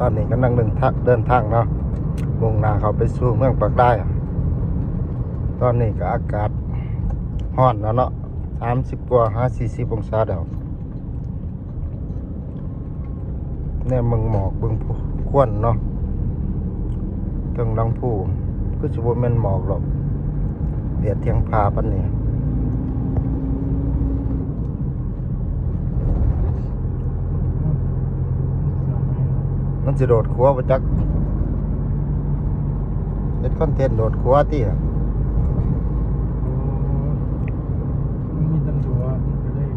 ຕອນນີ້ກຳລັງເດີນທາງ ເດີນທາງເນາະ ມຸ່ງໜ້າເຂົ້າໄປສູ່ເມືອງປາກດາຍ. ຕອນນີ້ກໍອາກາດຮ້ອນແລ້ວເນາະ ສາມສິບກວ່າຫາສີ່ສິບອົງສາແລ້ວ. ແນມເບິ່ງໝອກເບິ່ງຄວັນເນາະ ເທິງຫຼັງພູ ຄືຊິບໍ່ແມ່ນໝອກດອກ ແດດທ່ຽງຜ່າປານນີ້. ມັນຊິໂດດຂົວບໍ່ຈັກ ເຮັດຄອນເທັນໂດດຂົວຕິ. ໂອ້ ມັນມີຕຳຫຼວດ ມັນກໍເລີຍ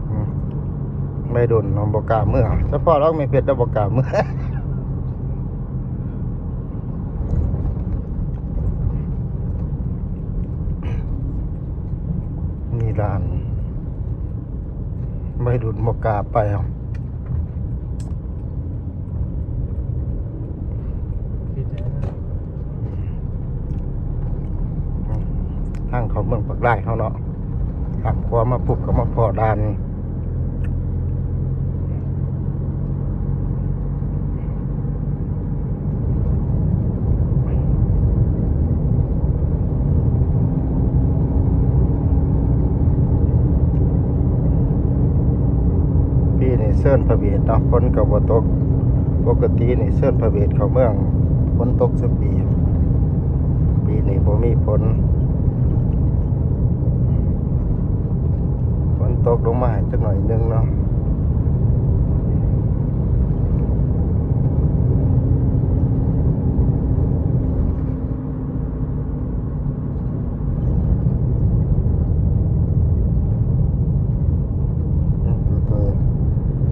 ອືມ ໄວລຸ້ນເນາະ ບໍ່ກ້າເມືອ ສະເພາະລາວແມ່ເພັດລາວບໍ່ກ້າເມືອ. ມີຮ້ານ ໄວລຸ້ນບໍ່ກ້າໄປ. ທາງເຂົ້າເມືອງປາກດາຍເຮົາເນາະ ຂ້າມຂົວມາປຸບກໍມາພໍ້ດ່ານ. ປີນີ້ເຊີນພະເບດເນາະ ຝົນກໍບໍ່ຕົກ. ປົກກະຕິນີ້ເຊີນພະເບດເຂົ້າເມືອງ ຝົນຕົກຊຸປີ. ປີນີ້ບໍ່ມີຝົນ ຝົນຕົກລົງມາໃຫ້ຈັກໜ້ອຍໜຶ່ງເນາະ.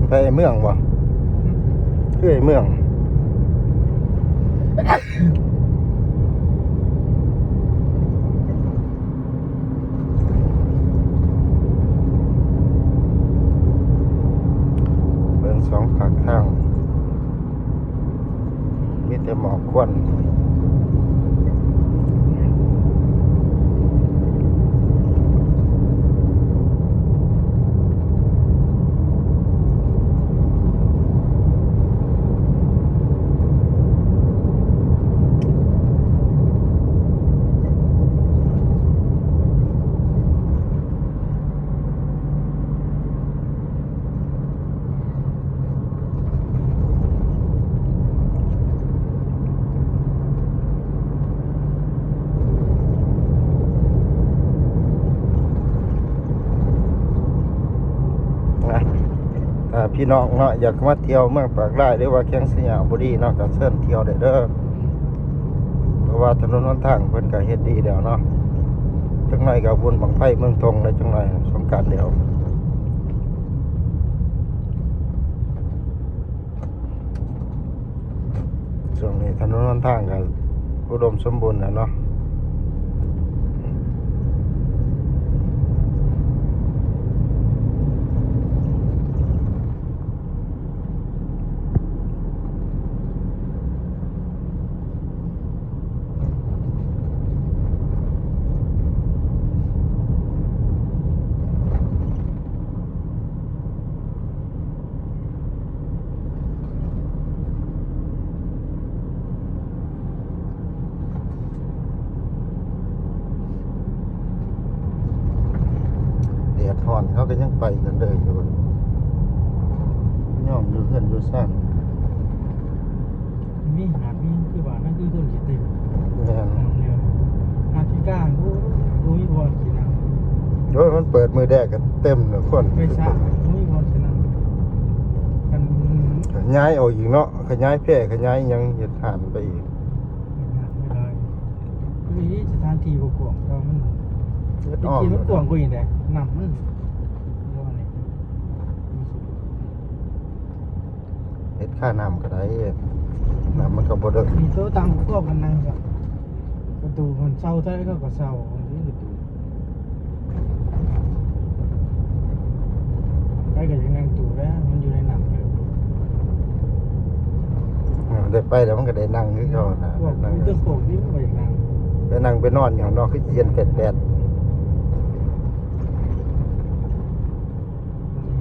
ໄປເມືອງບໍ່? ຄືໄອ້ເມືອງ ເບິ່ງສອງຂ້າງທາງ ມີແຕ່ໝອກຄວັນ. ນະ ຖ້າພີ່ນ້ອງເນາະ ຢາກມາທ່ຽວເມືອງປາກດາຍ ຫຼືວ່າແຂວງໄຊຍະບູລີເນາະ ກໍເຊີນທ່ຽວໄດ້ເດີ້. ເພາະວ່າຖະໜົນຫົນທາງເພິ່ນກໍເຮັດດີແລ້ວເນາະ. ຈັກໜ້ອຍກໍບຸນບັ້ງໄຟເມືອງທົງແລ້ວ ຈັກໜ້ອຍສົງການແລ້ວ. ຊ່ວງນີ້ຖະໜົນຫົນທາງກໍອຸດົມສົມບູນແລ້ວເນາະ. ແດດຮ້ອນເຂົາກໍຍັງໄປກັນເລີຍຢູ່ ຍອມຢູ່ເຮືອນຢູ່ຊານ. ມີຫາດ ມີ ຄືວ່ານັ້ນ ຄືຄົນຊິເຕັມ. ແມ່ນ ຫາດທີ່ກາງ ໂອ້ ບໍ່ມີບ່ອນຊິນັ່ງ. ໂອ້ຍ ມັນເປີດມື້ແດດກໍເຕັມແລ້ວຄົນ ໄປສະ ບໍ່ມີບ່ອນຊິນັ່ງ. ຄັນຂະຫຍາຍອອກອີກເນາະ ຂະຫຍາຍແພ ຂະຫຍາຍຫຍັງ ເຮັດຮ້ານໄປອີກ. ເຮັດຮ້ານໄປຫຼາຍ ມີສະຖານທີ່ບໍ່ກວ້າງ ແຕ່ວ່າມັນ ເຮັດອ້ອມ ທີ່ມັນກວ້າງກວ່ານີ້ແຫຼະ ນ້ຳມັນ ເຮັດຄານ້ຳກໍໄດ້ ນ້ຳມັນກໍບໍ່ເດິກ. ມີໂຕະຕັ່ງປະກອບກັນນັ້ນກໍ ປະຕູມັນເຊົ່າເທົ່າໃດເຂົາກໍເຊົ່າ ປະຕູ ໃຜກໍຢາກນັ່ງປະຕູແຫຼະ ມັນຢູ່ໃນນ້ຳ. ເອີ ໄດ້ໄປແລ້ວມັນກໍໄດ້ນັ່ງຄືເກົ່ານະ ພວກ ນັ່ງ ມີແຕ່ພວກນີ້ມັນກໍຢາກນັ່ງ ໄປນັ່ງໄປນອນຢູ່ເນາະ ຄືຊິເຢັນແປດໆ.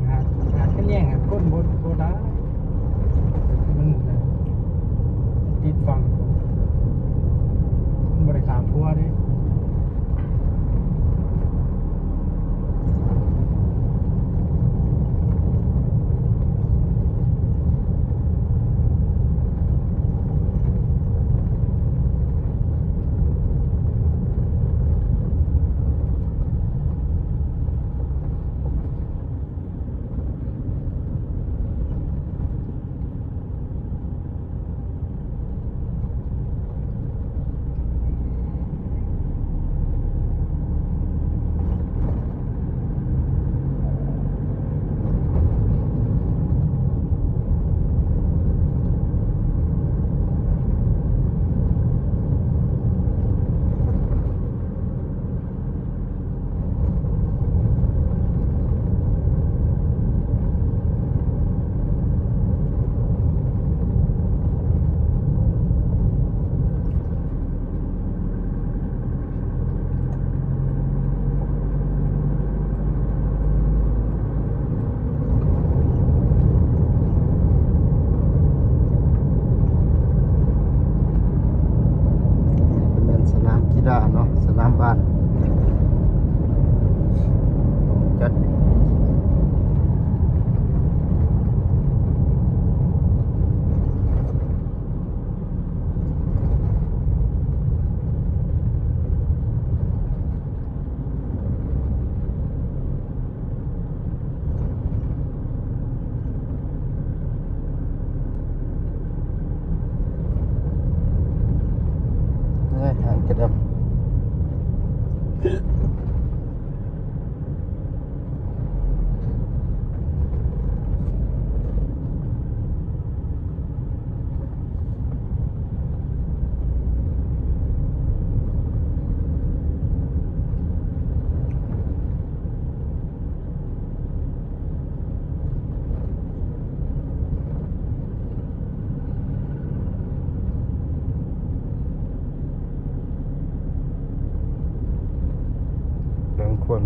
ຫາດ ຫາດຂະ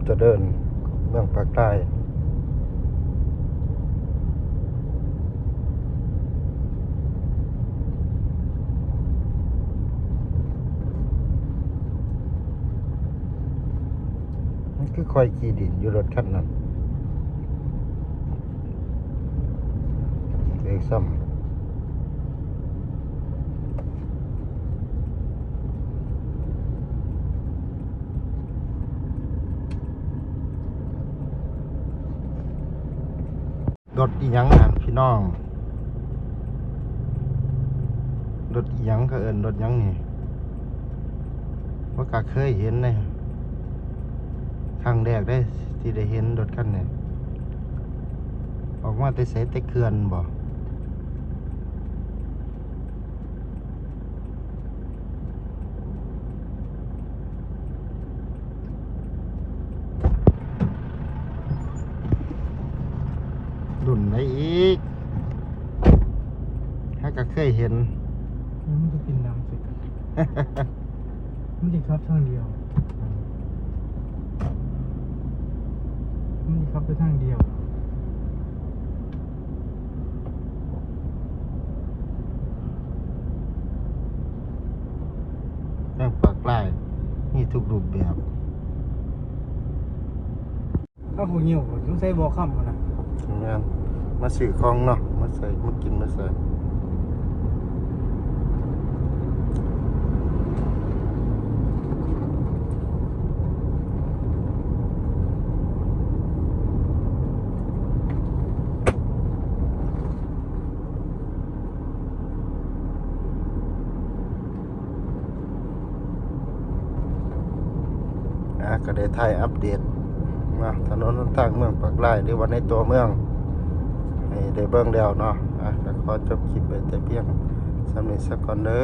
ຈະເດີນເມືອງປາກໃຕ້ ມັນຄືຂ້ອຍຂີ່ດິນຢູ່ລົດຄັນນັ້ນເລີຍຊ້ຳ. ລົດອີ່ຫຍັງຫັ້ນພີ່ນ້ອງ? ລົດອີ່ຫຍັງ ເຂົາເອີ້ນລົດຫຍັງນີ້? ບໍ່ກະເຄີຍເຫັນເດ້ ຄັ້ງແລກເດ້ທີ່ໄດ້ເຫັນລົດຄັນນີ້. ອອກມາແຕ່ໃສ? ແຕ່ເຂື່ອນບໍ? ລຸ້ນໃດອີກ? ຫາກະເຄີຍເຫັນ. ມັນຈະເປັນຫຍັງຊິ? ມັນຊິຂັບທາງດຽວ. ມັນຊິຂັບໄປທາງດຽວ. ເມືອງປາກລາຍມີທຸກຮູບແບບ. ເອົາຜູ້ຍິ້ວ ສົງໄສບໍ່ຄຳພຸ້ນນະ. ແມ່ນ ມາຊື້ຂອງເນາະ ມາໃສ່ ມາກິນ ມາໃສ່. ອ່າ ກໍໄດ້ຖ່າຍອັບເດດເນາະ ຖະໜົນຫົນທາງເມືອງປາກລາຍ ຫຼືວ່າໃນຕົວເມືອງ ໃຫ້ໄດ້ເບິ່ງແລ້ວເນາະ. ອ່າ ກໍຂໍຈົບຄລິບໄວ້ແຕ່ພຽງສ່ຳນີ້ສາກ່ອນເດີ.